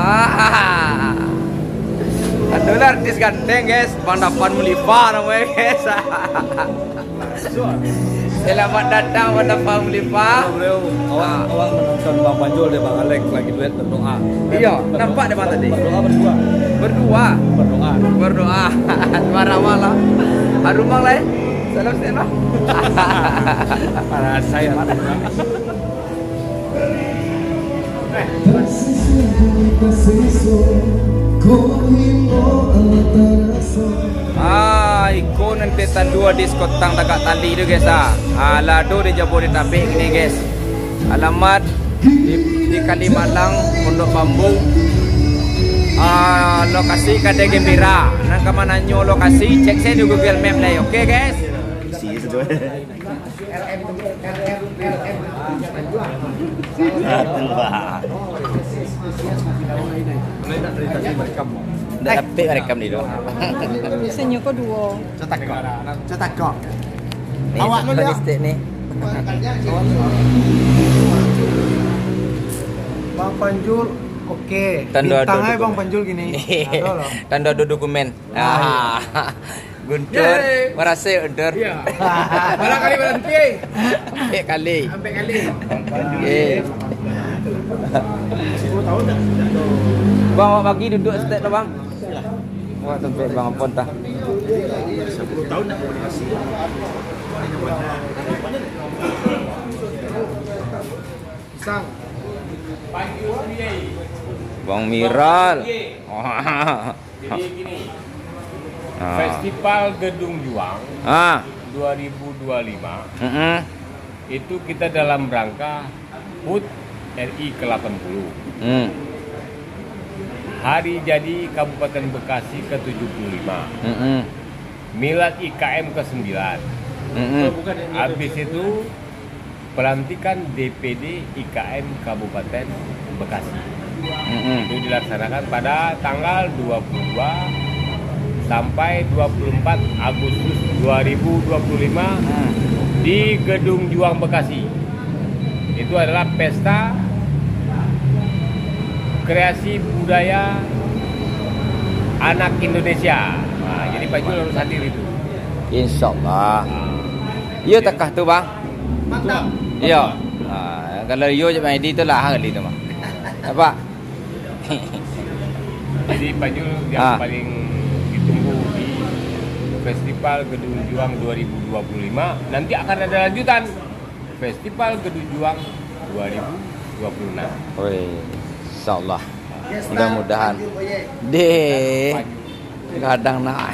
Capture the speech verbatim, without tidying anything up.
Ah, ado lah artis ganteng, guys. Bang Dapan Mulipa namonyo, guys. Selamat datang, Bang Dapan Mulipa. Halo, bro. Awak, Ah. awak menonton Bang Panjul dek Bang Alex lagi duet berdoa. Iyo, Berdoa. nampak dek Bang tadi. Berdoa berdua. Berdua. Berdua. Berdoa. Marah-marah. Harum, Bang, lai. Salam sejahtera. Para saya. Ah, iko nan teh tandua di sekotang tagak tali tu, guys, ah. Ah, lah ado di Jabodetabek kini, guys. Alamat di, di Kalimalang, Pondok Bambu. Ah, lokasi Kadai Gembira. Nan ka mananyo lokasi, cek sajo di Google Map lai. Oke, guys. Isi itu. Aduh, Bang. Ndak dapek rekam di tu. Senyo ko duo. Cetak kok. Cetak kok. Ni, Awak lo, logistik ni. Bang Panjul, oke. Tando Bintang ado ai Bang dokumen. Panjul gini. Ado lo. Tando ado dokumen. Ah, Ah. Guntur, Yeay. Marasai, Guntur. Iya. Barangkali baranti. Ampek kali. Ampek kali. Oke. Bang, awak bagi duduk setek tu, Bang. Awak tempat Bang Apon tah. Pisang. Bang Miral. Jadi gini, Ah. Festival Gedung Juang Ah. dua ribu dua lima Mm-mm. itu kita dalam rangka hut R I ke delapan puluh. Hmm. Hari jadi Kabupaten Bekasi ke tujuh puluh lima. Mm-mm. Milad I K M ke sembilan. Mm-mm. Habis itu, pelantikan D P D I K M Kabupaten Bekasi. Mm-mm. Itu dilaksanakan pada tanggal dua puluh dua sampai dua puluh empat Agustus dua ribu dua puluh lima Hmm. di Gedung Juang Bekasi. Itu adalah pesta kreasi budaya anak Indonesia. Nah, jadi Pak Jul harus hadir itu. Insyaallah. Iyo takah tu, Bang. Mantap. Iyo. Ah, kalau iyo je Bang Edi tu lah kali tu mah. Apa? Jadi Pak Jul yang Ah. paling ditunggu di Festival Gedung Juang dua ribu dua puluh lima, nanti akan ada lanjutan Festival Gedung Juang dua ribu dua puluh enam. Oi, insyaallah. Mudah-mudahan. Deh. Gadang nak.